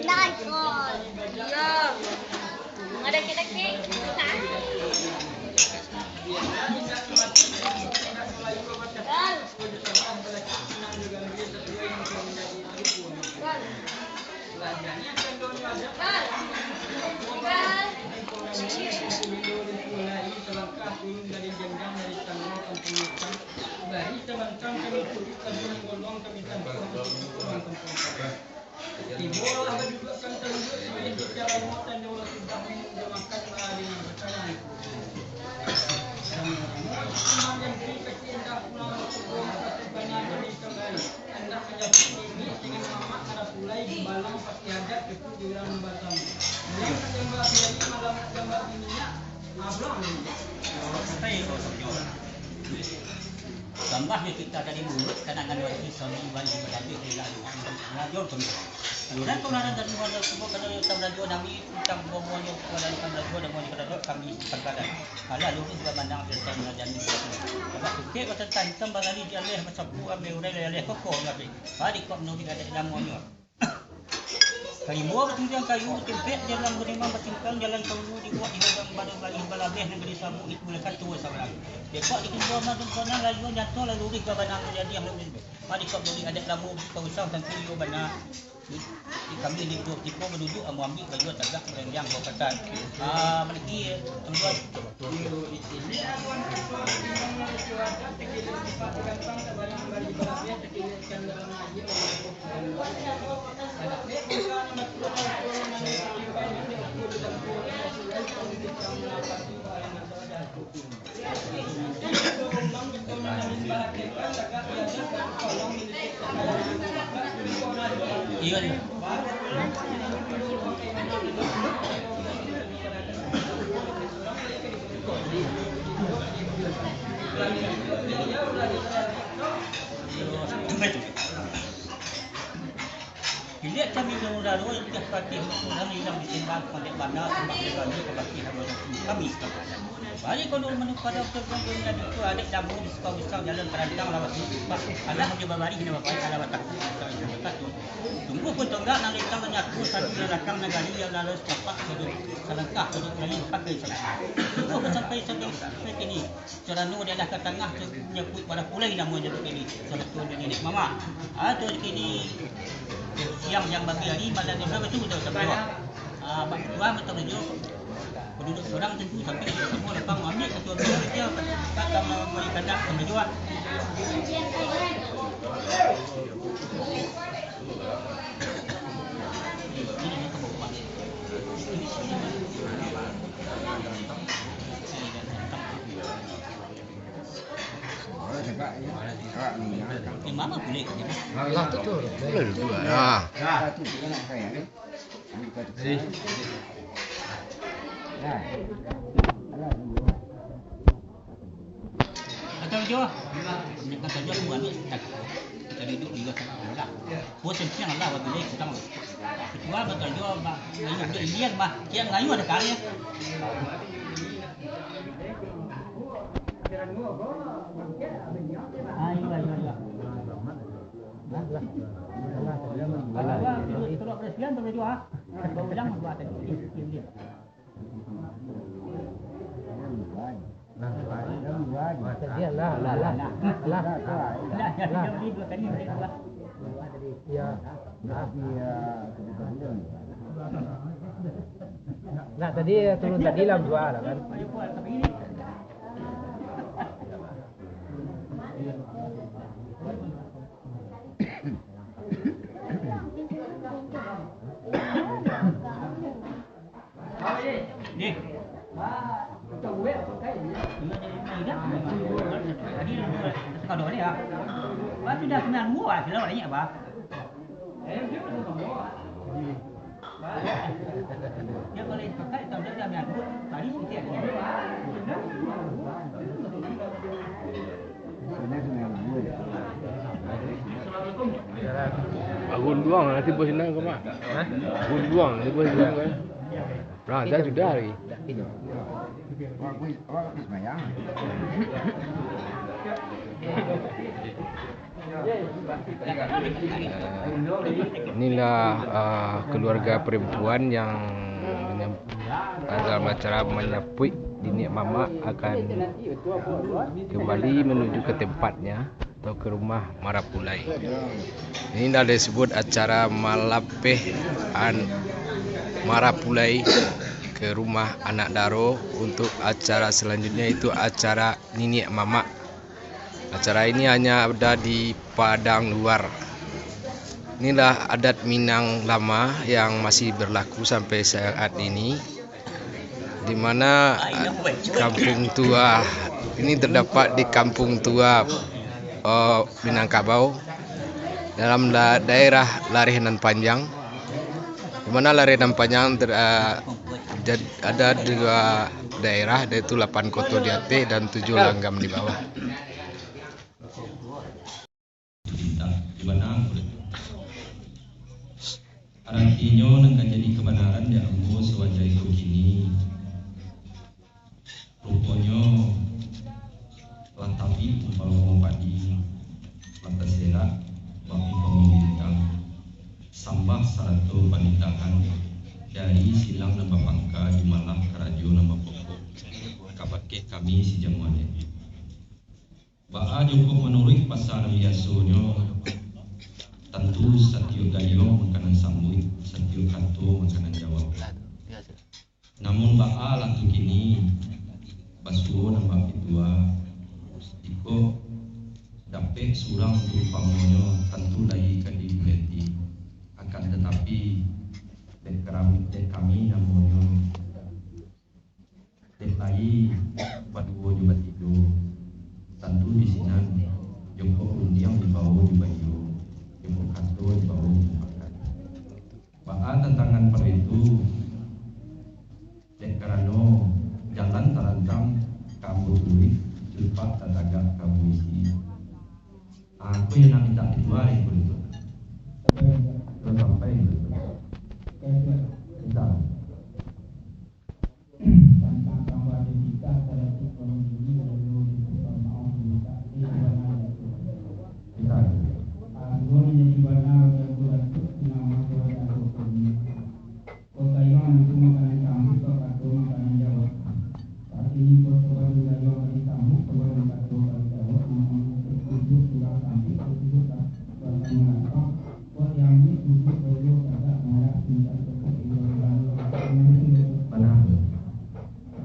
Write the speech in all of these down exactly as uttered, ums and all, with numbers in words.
Nice one. Iya. Ada kita kek. Tambah jo kita dari mulut, kanangan wajib suami wajib beradik di dalam rajau tu. Saluran kebenaran dari mulia kubur kada utang rajau nami, utang bomonyo kepada utang rajau dan mulia kada kami sangkadan. Alah lurus bamandang serta menajani. Sebab sukek batantang hitam barali di aleh basapu ambil urai dari aleh koko ngabih. Balik kok menurut adat namonyo. Kayu batunjuang kayu, timpek jalan beriman basimpang jalan kaulu dibuat di hujang badu balih balabeh negeri Sabu itu lah satu sabarang. Depok di Kimbua Madun Kona layuan janto lalu lurih babanang jadi yang lebih. Mari kau beri adat lamu kau usah tangki liu bana. Di kami di dua tiga berduduk amu ambil baju tagak berenggang kau kata. Ah, maniki tuan. Iyo, iyo. Iyo. Kiliak kami urang-urang tiah patih urang ilang ditimbang, pandek bana, sambah dibagi, kabakti, hamba kami. Bari kono manu pada utang dunia di tu, adat jamu di Sukau Usang, jalan karantang, lawas di Sukau. Alah, dia babari, hina bapak, alah, batak. Tunggu pun tonggak, nak lintang, nak aku, satu belakang, nagari, yang lalu, setapak, satu salangkah, satu kali, pakai, satu. Tunggu pun sampai, sampai, sampai kini. Sarano di alah ka tangah tu, nyapuik bara pulai namo jatuah kini. Sabatua di nenek mama. Ah, tu kini siang yang bagi hari, malam ni berapa tu, tahu tak? Ah, bak tuan betul je. Penduduk surang tentu sampai semua lapang ambil ketua dia, dia tak akan memberi kandak sama jua. Imam apa boleh? Lah tu tu. Boleh dua lah. Atau jo. Ini kan saja aku ambil tak. Kita duduk di luar sana lah. Bos yang siang lah waktu ni kita. Ketua betul jo bah. Ini udah lian bah. Siang ngayu ada kali. Ayo, ayo, ayo. Alah, alah, alah. Alah, alah. Terus, terus, terus, terus, terus, ah. Baru ulang, buat tadi. Diam, diam. Nah, nah, nah, nah, nah. Lah, lah, lah, lah, lah. Lah, lah, lah. Lah, lah, lah. Beli dua kali, beli dua. Ya. Nah, tadi turun tadi lah dua lah kan. Ni. Tadi kada ni ah. Lepas tu dah sembilan buah, sudah banyak bah. Dia kalau pakai tahu dia dah menyangkut tadi sikit. Bagunduang lah tiba sinan ke, Mak? Hah? Bagunduang tiba sinan ke? Nah, dah sudah hari. Inilah, ah, keluarga perempuan yang menyam-, dalam acara manyapuik niniak mamak akan kembali menuju ke tempatnya atau ke rumah marapulai. Inilah disebut acara malapeh an-, marapulai ke rumah anak daro. Untuk acara selanjutnya itu acara niniak mamak. Acara ini hanya ada di Padang Luar. Inilah adat Minang lama yang masih berlaku sampai saat ini, di mana, ah, kampung tua ini terdapat di kampung tua, eh, Minangkabau, dalam da-, daerah Lareh Nan Panjang, di mana Lareh Nan Panjang ter-, eh, jad-, ada dua daerah, yaitu Lapan Koto di ateh dan Tujuah Langgam di bawah. Bintang, di mana? Aratinyo nan ka jadi kabanaran dek ambo sawajah iko kini. Ruponyo, lah tabik umpamo padi, lah taserak bak umpamo bintang, sambah sarato panitahan dari silang nan bapangka, jumalah karajo nan bapokok, kabake kami si jamu aden. Baa jokok manuruik pasa nan biasonyo, tantu satiok gayuang makanan sambuik, satiok kato makanan jawab. Namun baa lah tu kini, basuo nan bapitua, jikok dapek surang tu umpamonyo, tantu lai ka dikuleti. Akan tatapi, dek karami-, dek kami namonyo, dek lai baduo jo batigo, tantu di sinan, jokok rundiang dibawo jo baiyo, jokok kato dibawo jo mufakat. Baa tantangan pado itu? Dek karano jalan tarantang ka ambo turuik, cupak tatagak ka ambo isi. Ah, ko iyo nak mintak ditua, eh, ko itu. Kalau sampai itu. Mintak. Tantang tambah di kita, salasai kolom ini, lalu di tukang maaf, mintak di mana itu. Mintak. Ah, sudah menjadi bana, udah kurang tu, nama kurang aku ini. Kok gayuang itu makanan sambuik, kok kato makanan jawab. Saat ini kok coba di gayuang ka disambuik, coba di kato ka dijawab, namun untuk duduk surang sambuik, kok duduk lah, bukan mengapa. Kok diambuik duduk dulu, kagak malah tinggal kok di luar lalu, kok diambuik dulu. Bana.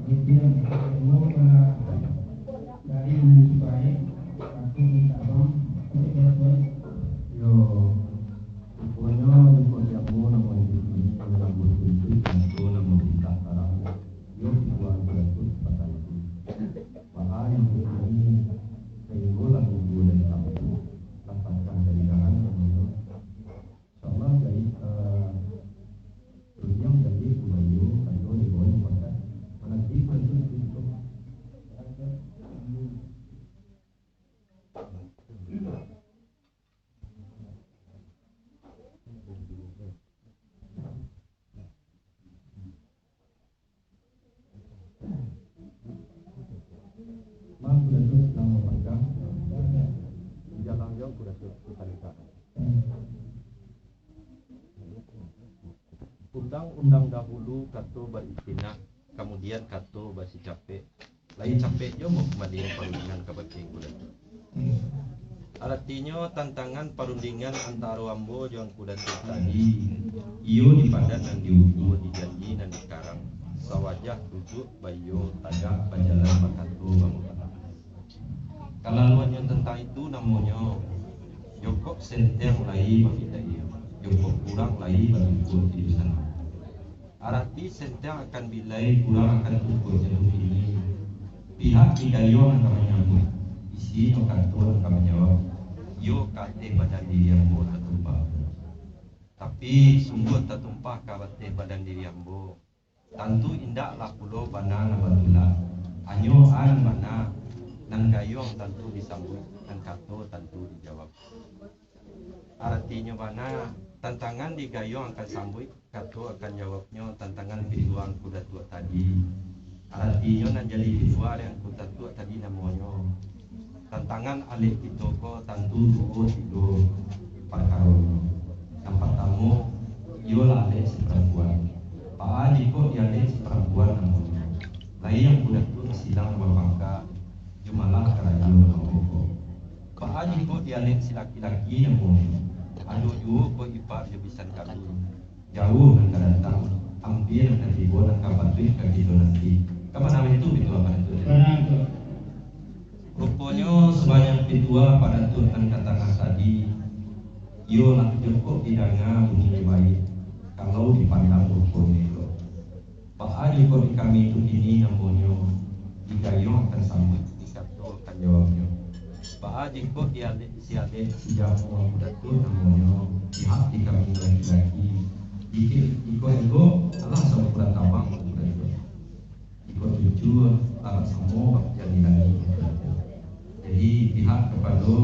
Itu yang kedua, kalau dari nan suka, eh, aku minta bang, kok dia suai. Yo. Ruponyo, jikok di ambo namo iduik ini, manyabuik pintu pintu namo pintak tarang, iyo pikuan pangasuik patang itu. Baa nan kini, sainggo lah tunggu dari kampuang, lah pacah dari dahan namonyo. Insyaallah, jahit, eh, rundiang jahit, bubayo, kato dibawo mufakat, mananti pangasuik pintu. Mah, Kudatus, namo pangka, jalang jo Kudatus, kita nikah. Undang-undang dahulu kato baistinah, kamudian kato basicapek. Lai capek jo ambo kumbalian parundingan kabake Angku Datuak. Aratinyo, tantangan parundingan antaro ambo jo Angku Datuak tadi, iyo di padan nan diukua, di janji nan dikarang, sawajah duduak baiyo, tagak bajalan, bakato bamukato. Kalaluannyo tantang itu namonyo, jokok senteng lai bapitaiak, jokok kurang lai batukuak di dusun. Arati senteng akan bilai, kurang akan tukuak jaduk ini. Pihak di gayuang nan ka manyambuik, isinyo kato nan ka manjawab, iyo ka ateh badan diri ambo tatumpah. Tapi, sungguah tatumpah ka ateh badan diri ambo, tantu indaklah pulo bana nan batulak. Hanyo a nan bana, nan gayuang tantu disambuik, nan kato tantu dijawab. Aratinyo bana, tantangan di gayuang akan sambuik, kato akan jawabnyo, tantangan pituah Angku Datuak tadi. Aratinyo nan jadi pituah dek Angku Datuak tadi namonyo, tantangan alek kito ko tantu duo tigo parkaronyo. Nan partamo, iyolah alek si parampuan. Baa jikok di alek si parampuan namonyo, lai Angku Datuak silang bapangka, jo malah karajo nan bapokok. Baa jikok di alek si laki-laki namonyo, ado juo ko ipa jo bisan kami. Jauah nan ka datang, ampia nan ka tibo, nan ka patuik ka kito nanti. Ka bana itu pituah Pak Datuak? Bana tu. Ruponyo sabanyak pituah Pak Datuak nan ka tangah tadi, iyolah jokok didanga bunyi baiak, kalau dipandang ruponyo elok. Baa jokok di kami tu kini namonyo, digayuang akan sambuik, dikato akan jawabnyo. Baa jikok di alek si alek si jamu Angku Datuak namonyo, pihak di kami laki-laki, jikok, jikok elok, alah samukurang tabang Angku Datuak. Jikok jujua, alah samo bak jali langik Angku Datuak. Jadi, pihak kapado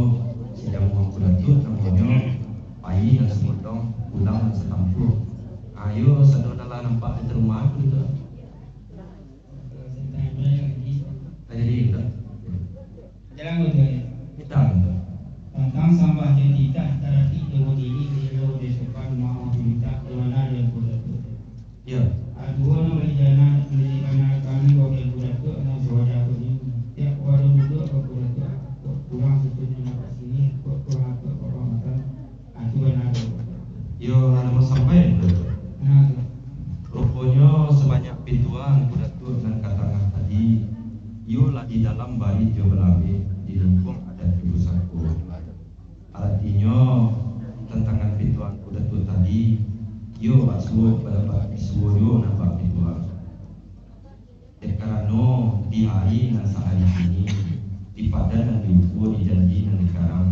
si jamu Angku Datuak namonyo, pai nan sapotong, pulang nan satampuah. Ayo, sado nan lah nampak di rumah Angku Datuak. Lah jadi, Angku Datuak? Jalan, Angku Datuak. Kita, Angku Datuak. Tantang sambah jo titah, taratik jo badiri, elo jo sopan, maoh jo mintak, di mano di Angku Datuak? Iyo. Aduo nan bali jana, bali bana kami, wak Angku Datuak, nan sawajar ko ni. Tiap wak duduak, Angku Datuak, kok kurang susunnyo nampak siriah, kok kurang atok, kok kurang matang, ah, tu bana tu. Iyo, lah namo sampai tu. Nah, tu. Ruponyo sabanyak pituah Angku Datuak nan ka tangah tadi, iyolah di dalam bari jo balabeh, di lingkuang adat jo pusako. Aratinyo, tantangan pituah Angku Datuak tadi, iyo basuo, badapat bisuo juo nan bak pituah. Dek karano di ari nan sahari kini, di padan nan diukua, di janji nan dikarang,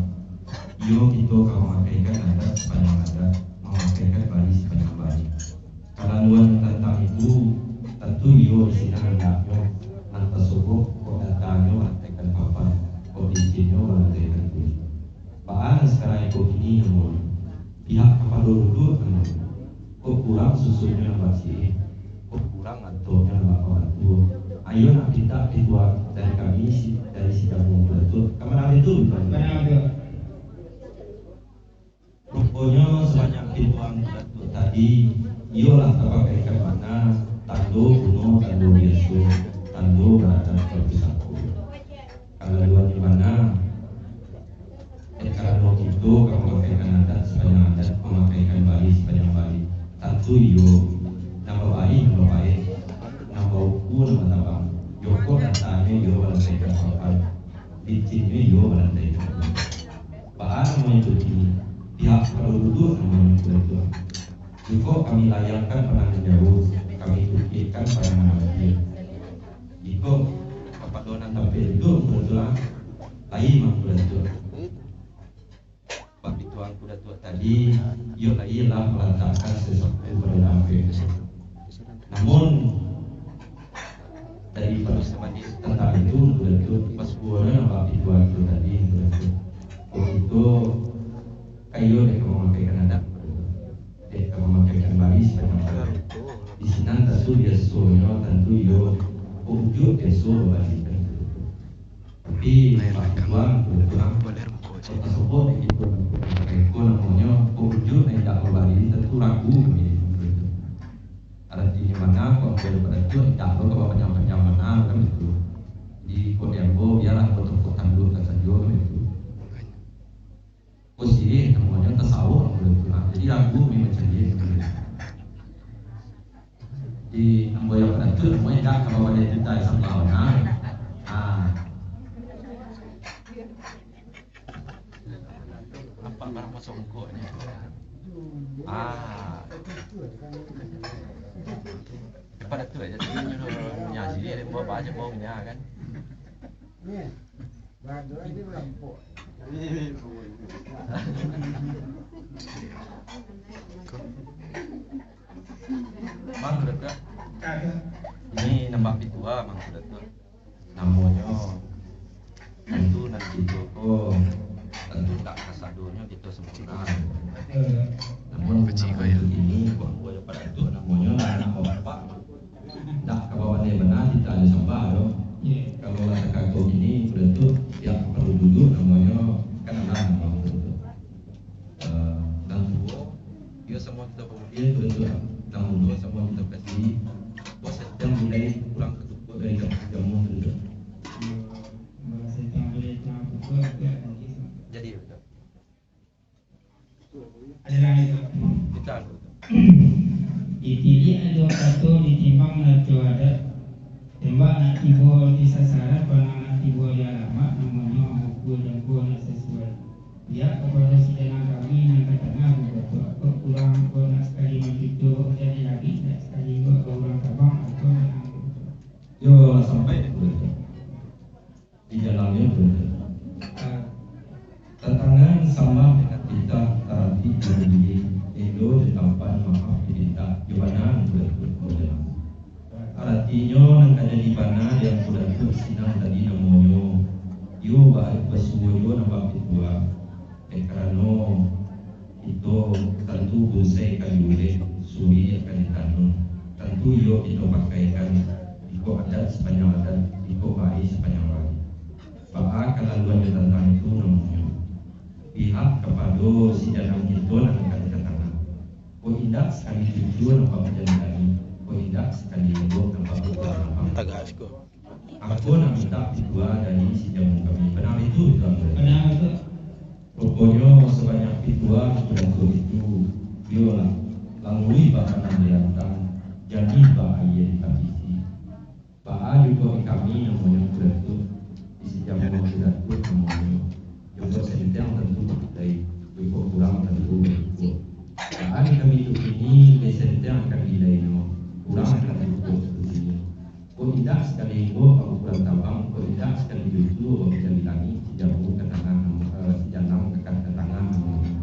iyo kito ka mamakaikan adat sapanjang adat, mamakaikan bari sapanjang bari. Kalaluan tantang itu, tantu iyo di sinan andaknyo, nan tasobok, kok datanyo malantaikan papan, kok licinnyo malantaikan kulik. Baa nan sakarang iko kini namonyo, pihak kapado duduak namonyo, kok kurang susunnyo nan basih, kok kurang atoknyo nan bapabantuak. Ayo nak pintak pituah dari kami si, dari si jamu Angku Datuak. Ka mano itu, Tuan? Bana, Tuan. Ruponyo sabanyak pituah Angku Datuak tadi, iyolah tapakaikan bana, tando kuno, tando biaso, tando baradat ka pusako. Kalaluannyo bana, dek karano kito ka mamakaikan adat sapanjang adat, mamakaikan bari sapanjang bari. Tantu iyo, nan babari nan bapaek, nan bauku nan batabang, jokok datanyo iyo malantaikan papan, licinnyo iyo malantaikan kulik. Baa namonyo tu kini, pihak kapado duduak namonyo Angku Datuak. Jikok kami layangkan pandangan jauah, kami tukiakkan pandangan ampia. Jikok kapado nan tampek duduak Angku Datuak, lain Angku Datuak. Bak pituah Angku Datuak tadi, iyo lai lah malantakkan sasaku pado nan ampek. Namun, dari pado sabalik tantang itu, Angku Datuak, pasuo nan bak pituah Angku tadi, Angku Datuak. Kok kito ka iyo dek ka mamakaikan adat, Angku Datuak. Dek ka mamakaikan bari sapanjang bari. Di sinan tantu biasonyo, tantu iyo, kok ujuik biaso babari, Angku Datuak. Tapi, Pak Tuan, kebetulan, kota Sobo di itu, iko namonyo, kok ujuik nan indak babari, tantu ragu kami. Aratinyo bana, kok ambo pada tu, indak lo ka bapanjang-panjang bana, kan itu. Di kota ambo, biarlah kota-kota dulu kan sajo, kan itu. Kok sirih namonyo tasawuf, kan itu. Nah, jadi ragu kami macam ni. Di ambo yang pada tu, ambo indak ka bawa dia tu dari sabalah, nah. Ah. Nampak barang kosong kok ni. Ah. Pada tu aja tu nyo nyaji dia bawa aja bau nya kan. Mangku Datuak. Ini nambah pituah, Mangku Datuak. Namonyo, tantu nan kito ko, tantu tak kasadonyo kito sempurna. Namun, kecil kau ya. Ini, buah-buah yang pada tu, namonyo, anak bapak. Tak kawa pandai bana, kita ada Yo, samo kito pamulia, kito tu lah. Nang mudo samo kito kasi. Buek senteng bilai kurang katukuik dari jamu, jamu tu. Jadi, betul. Kita anu tu. Ditilik ado kato, ditimbang naraco adat. Tembak nak tibo di sasaran, panang nak tibo di alamat, namonyo mukua jangko nak sasuai. Pihak kapado si janang kami nan ka tangah, babatuak kok kurang, kok nak sakali mancuco, jadi lagi nak sakali kok ka urang tabang, atau nak anggo. Yo, lah sampai di jalan tu. Tantangan samo dengan titah, taratik jo diri, elo jo tampan, maaf dipinta, jo bana tu. Aratinyo nan ka jadi bana di Angku Datuak sinan tadi namonyo, iyo ba-, basuo juo nan bapituah. Dek karano kito tantu bunsai ka diulek, suri akan ditanun. Tantu iyo kito pakaikan, iko adat sapanjang adat, iko bae sapanjang bae. Baa kalaluan jo tantang itu namonyo? Pihak kapado si janang kito nan ka dikatakan. Kok indak sakali cucu nampak bajalan kami, kok indak sakali imbok nampak bajalan nampak. Tagak siko. Aku nak minta pituah dari si jamu kami. Bana itu, Tuan Guru? Bana itu. Ruponyo sabanyak pituah Angku Datuak itu, iyolah, lalui bakanan di rantang, janiah bak aia di tapisi. Baa juo di kami namonyo Angku Datuak, di si jamu Angku Datuak namonyo. Jokok senteng tantu babilai, jokok kurang tantu bacukuik. Baa di kami tu kini, lai senteng akan bilainyo, kurang akan cukuik sakutinyo. Kok indak sakali imbok bakukuran tabang, kok indak sakali cucu babica di langik, si jamu ka tangah namo, eh, si janang ka, ka tangah namonyo.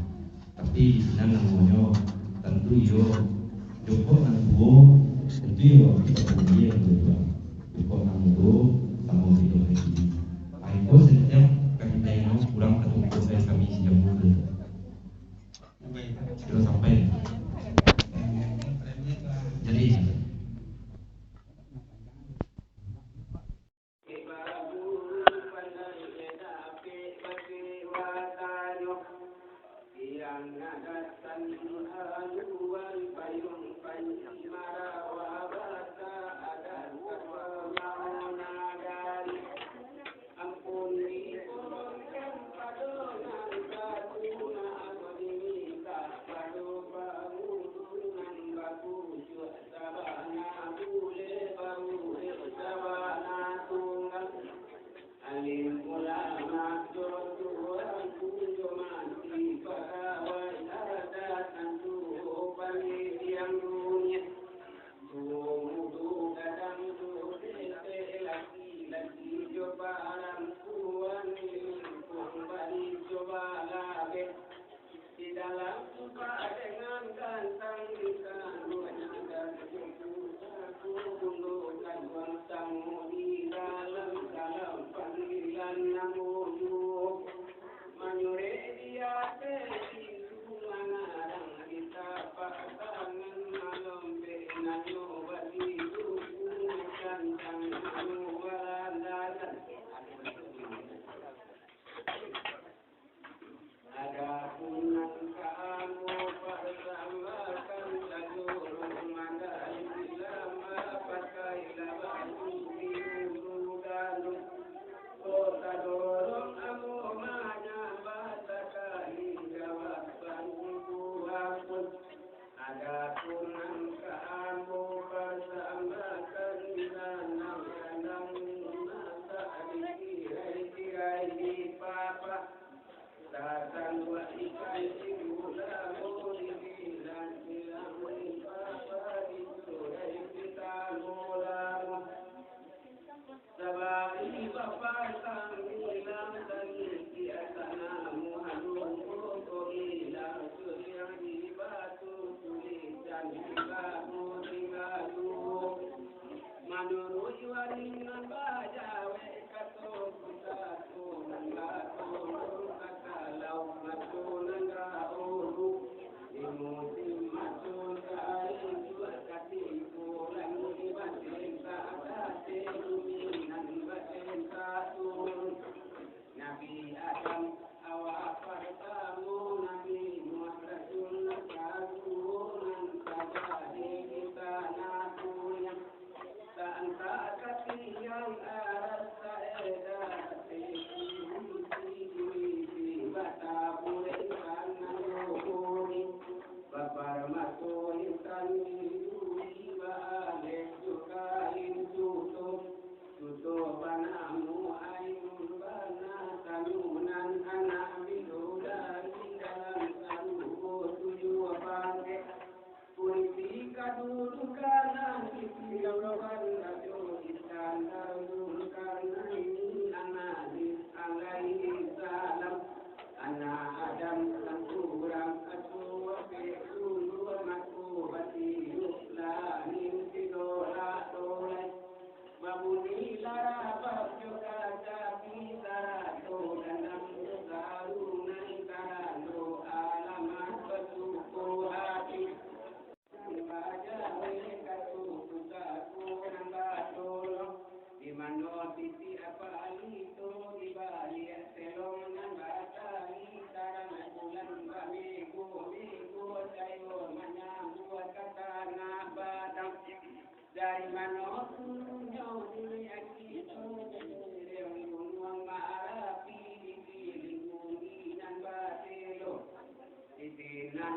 Tapi di sinan namonyo, tantu iyo, jokok nan tuo, tantu iyo, kito pandia nan tuo. Jokok nan mudo, samo kito pandia. Angko senteng ka bilainyo, kurang katukuik dari kami si jamu tu. Sudah sampai. Jadi,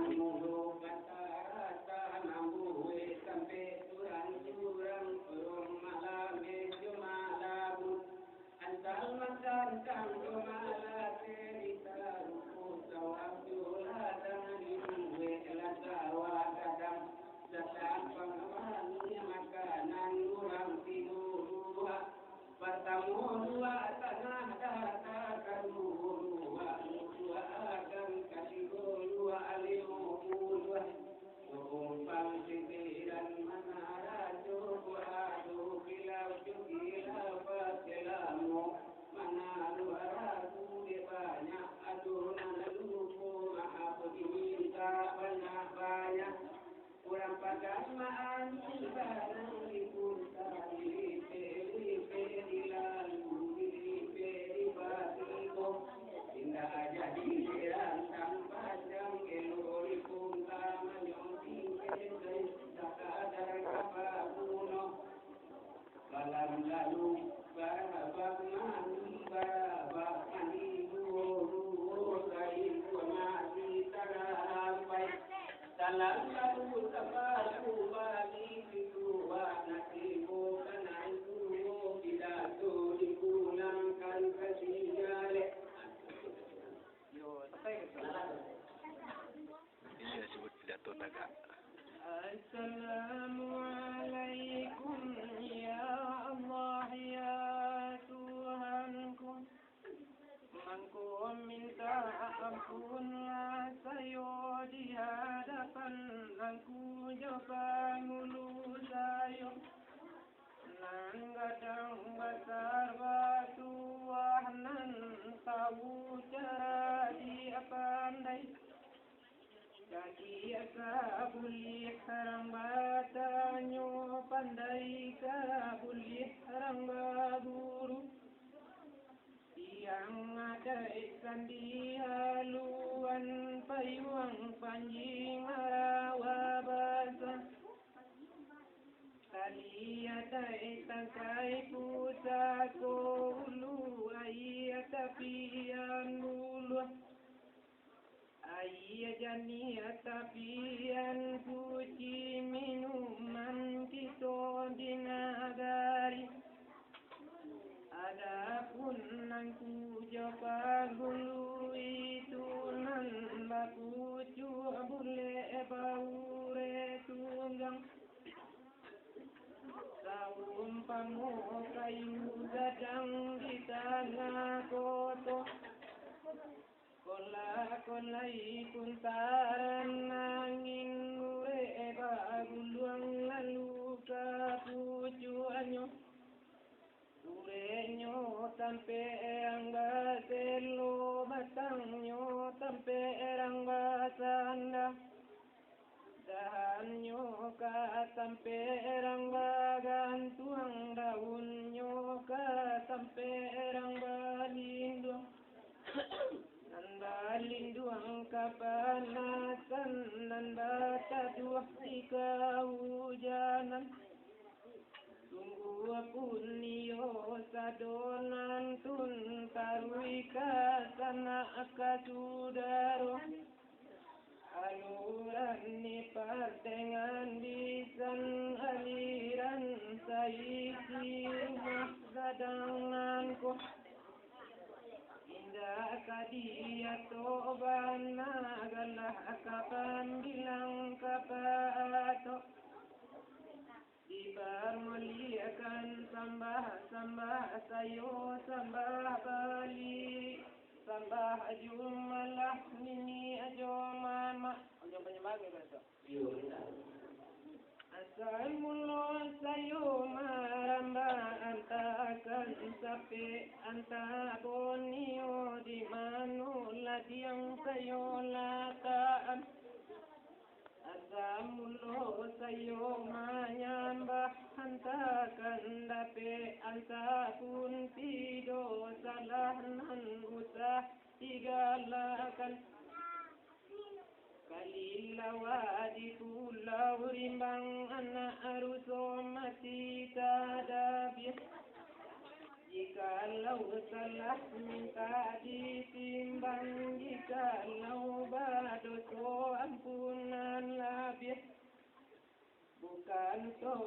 Mudo kata rasa mambuek sampai surang-surang, urang malam jo malam. Asal makan kanggo malah cerita rupo sawah jo ladang, dibuek lah sawah gadang. Datang pangawani makanan urang tigo buah. Partamo luak tanah data, kaduo luak luak akan, katigo luak limo puluah. Bakumpang sitiran manarajo, ado kilau jo kilau paselamo. Manalo ragu dek banyak, ado nan lupo maaf diminta banyak-banyak. Urang pakai maani barang dipunta, dilipek-lipek dilalu, dilipek dibatibo. Indak jadi dirantang panjang, elok dipunta manyong tingkek, sakadar ka paguno. Malam lalu, barabak mandi, barabak mandi, duo-duo kali duo mandi tarampai. Salam lalu, salam bali, dua nasi bokanai duo, pidato dipulangkan ka Singalek. Yo, sampai ka Singalek. Iyo, sabuik pidato tagak. Assalamualaikum, ya Allah, ya Tuhanku. Mangko minta ampunlah sayo di hadapan Angku jo pangulu sayo. Nan gadang basar batuah, nan tawu caradiak pandai. Cadiak ka buliah rang batanyo, pandai ka buliah rang baguru. Tiang adaik sandi haluan, payuang panji marawa basa. Tali adaik tangkai pusako, ulu aia tapian buluah. Aia janiah tapian suci minuman kito di nagari. Adapun Angku jo pangulu itu nan bapucuak bulek baurek tunggang, saumpamo kayu gadang di tangah koto. Kolak-kolai puntaran angin, urek baguluang lalu ka pucuaknyo. Ureknyo tamperang baselo, batangnyo tamperang basanda. Dahannyo ka tamperang bagantuang, daunnyo ka tamperang balinduang. Nan balinduang kapanasan, nan bataduah di kaujanan. Sungguahpun iyo sado nan tun taruih ka sanak ka sudaro. Aluran ni partengahan bisan, aliran saisi rumah gadang nangko. Indak ka diato bana, galah ka pambilang ka paato. Dipamuliakan sambah-sambah sayo, sambah bali, sambah jumalah niniak jo mamak. Asa mulo sayo marambah, antakan sapek, anta bonio, di mano ladiang sayo latakan. Asa mulo sayo manyambah, antakan dapek, anta pun tido salah nan usah digalakan. Kalilawa di Pulau Rimbang, anak ruso mati tadabiah. Jika Kalau salah mintak ditimbang, jikalau badoso ampunan labiah. Bukan so